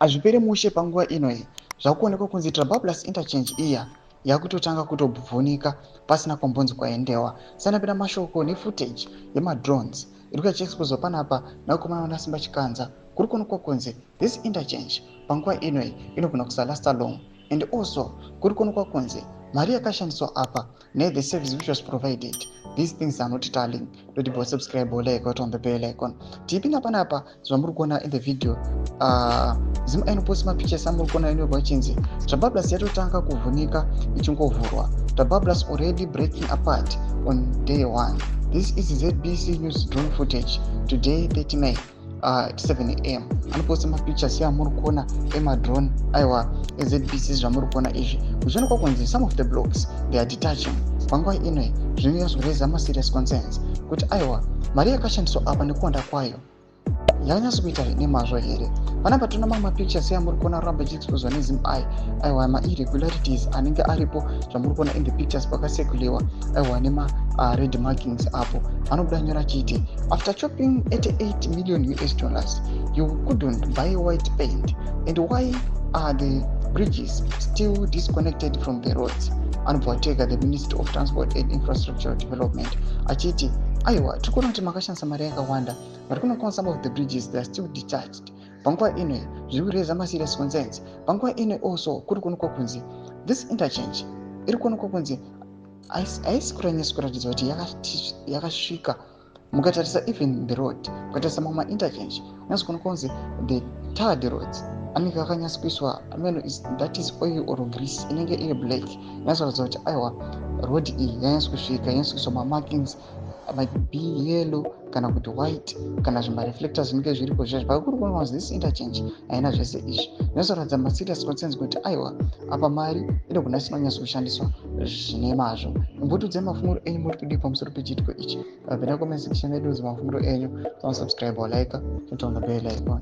Hazviperi mushe panguva ino iyi. Zvakuonekwa kunzi Trabablas Interchange iya yakutotanga kutobvunika pasina kumbonzi kwaendewa. Sanapinda mashoko nefootage yemadrones iri kuya chiexposwa panapa nakomana vanaSimba Chikanza. Kuri kuonekwa kunzi this interchange panguva ino iyi inogona kusalasta long, and also kuri kuonekwa kunzi mari yakashandiswa apa ne the service which was provided, these things are not tallying. Doti subscribe, like, on the bell icon. Tipinda panapa, zvamuri kuona in the video, ZimEye inoposta mapictures amuri kuona inobva ichinzi Trabablas yatotanga kuvhunika ichingovhurwa. Trabablas already breaking apart on day one. This is ZBC News drone footage today, 30 May, 7 a.m. Anoposta mapictures yamuri kuona emadrone, aiwa, eZBC. Zvamuri kuona izvi, zvichionekwa kunzi some of the blocks, they are detaching panguva ino. Zvinonyatsoraisa maserious concerns kuti aiwa, mari yakashandiswa apa nekuwanda kwayo yakanyatso kuita nemazvo here? Panapa tona mamwe mapictures yamuri kuona ramba ichiexposwa neZimEye. Aiwa, mairregularities anenge aripo, zvamuri kuona in the pictures, pakasekuliwa, aiwa, nemared markings apo. Anobuda nyora achiti, "After chopping 88 million US dollars, you couldn't buy white paint, and why are the bridges still disconnected from the roads?" Anobva atega the Ministry of Transport and Infrastructure Development achiti, aiwa, tiri kuona kuti makashandisa mari yakawanda, but kunokuona some of the bridges, they are still detached panguva ino. Zviri kuraisa maserious concerns panguva ino. Also kuri kuonekwa kunzi this interchange iri kuonekwa kunzi haisi kuranyatso kuratidza kuti yakasvika. Mukatarisa even the road, mukatarisa mamwe mainterchange, unyatso kuonekwa kunzi the tarred roads anenge akanyatso kuiswa, that is oil or grease inenge iri black, inyatsoratidza kuti aiwa, road iyi yanyatso kusvika, yanyatso kuiswa mamarkings, might be yellow kana kuti white kana zvimareflectors zvinenge zviripo zvezvo. Pakuri kuona kunzi this interchange haina zvese izvi, zvinozoratidza maserious concerns kuti aiwa, apa mari inogona isina kunyatso kushandiswa zvine mazvo. Imbotiudzai mafungiro enyu, muri kudii pamusoro pechiitiko ichi? Papinda comment section medu, mafungiro enyu. Subscribe, like, turn on the bell icon.